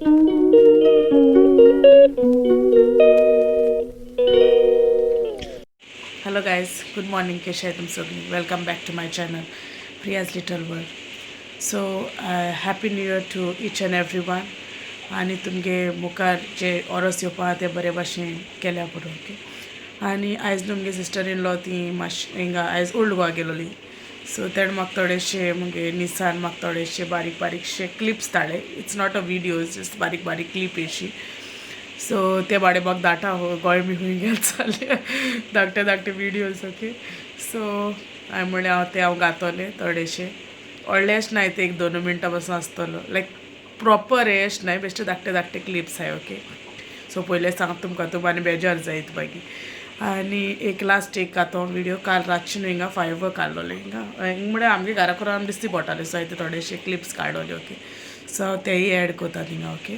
Hello guys, good morning. कशें आहाय तुमी सगळीं? Welcome back to my channel, Priya's Little World. So happy new year to each and every one. आनी तुमगे मुखार जे ओरोस येवपा आहा ते बरे भाशेन केल्या पुरो. ओके, आनी आयज न्हू मुगे सिस्टर इन लॉ ती मातशें हिंगा आयज ओल्ड गोवा गेलोली. सो तेणें म्हाका थोडेशे मुगे निसान म्हाका थोडेशे बारीक बारीकशे क्लिप्स धाडले. It's not a videos, just बारीक बारीक क्लिप अशी. सो ते बाडे म्हाका धाडटा हो गोंय बी खूंय गेले जाल्यार धाकटे धाकटे विडियोज. ओके, सो हांवें म्हणलें हांव ते हांव घातोलें थोडेशे, व्हडले अशें नाय, ते एक 2 मिनटां पासून आसतलो, लायक प्रॉपर हे अशें नाय, बेश्टे धाकटे धाकटे क्लिप्स आहाय. ओके, सो पयलें सांगता तुमकां, तुम आनी बेजार जायत मागीर. आनी एक लास्ट एक आतां विडियो, काल रातचे न्हू हिंगा फायव काडलोले हिंगा, हिंग म्हळ्यार आमगे घरा करून आमी दिसती पडटाले. सो हांवें ते थोडेशे क्लिप्स काडलोले. ओके, सो हांव तेय एड करता थिंगा. ओके,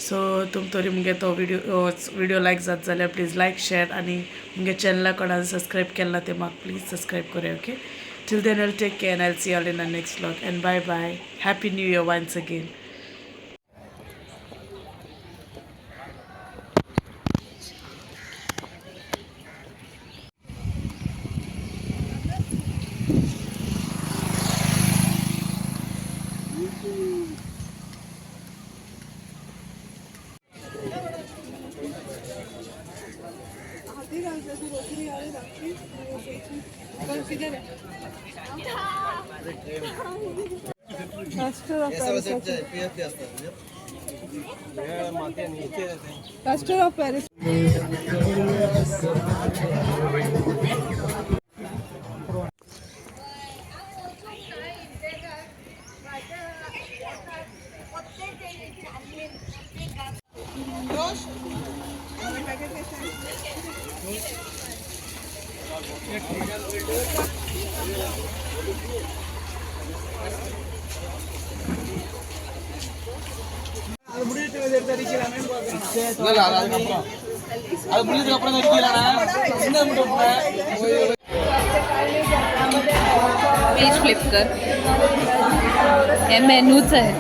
सो तुम तरी मुगे तो विडियो विडियो लायक जात जाल्यार प्लीज लायक, शेर आनी मुगे चॅनला कोणा सबस्क्रायब केला ना ते म्हाका प्लीज सबस्क्रायब कराय. Okay, till then I'll take care and I'll see all in the next vlog and bye bye. Happy new year once again. Plaster of Paris. Page flip कर. हे मेनूच आहे.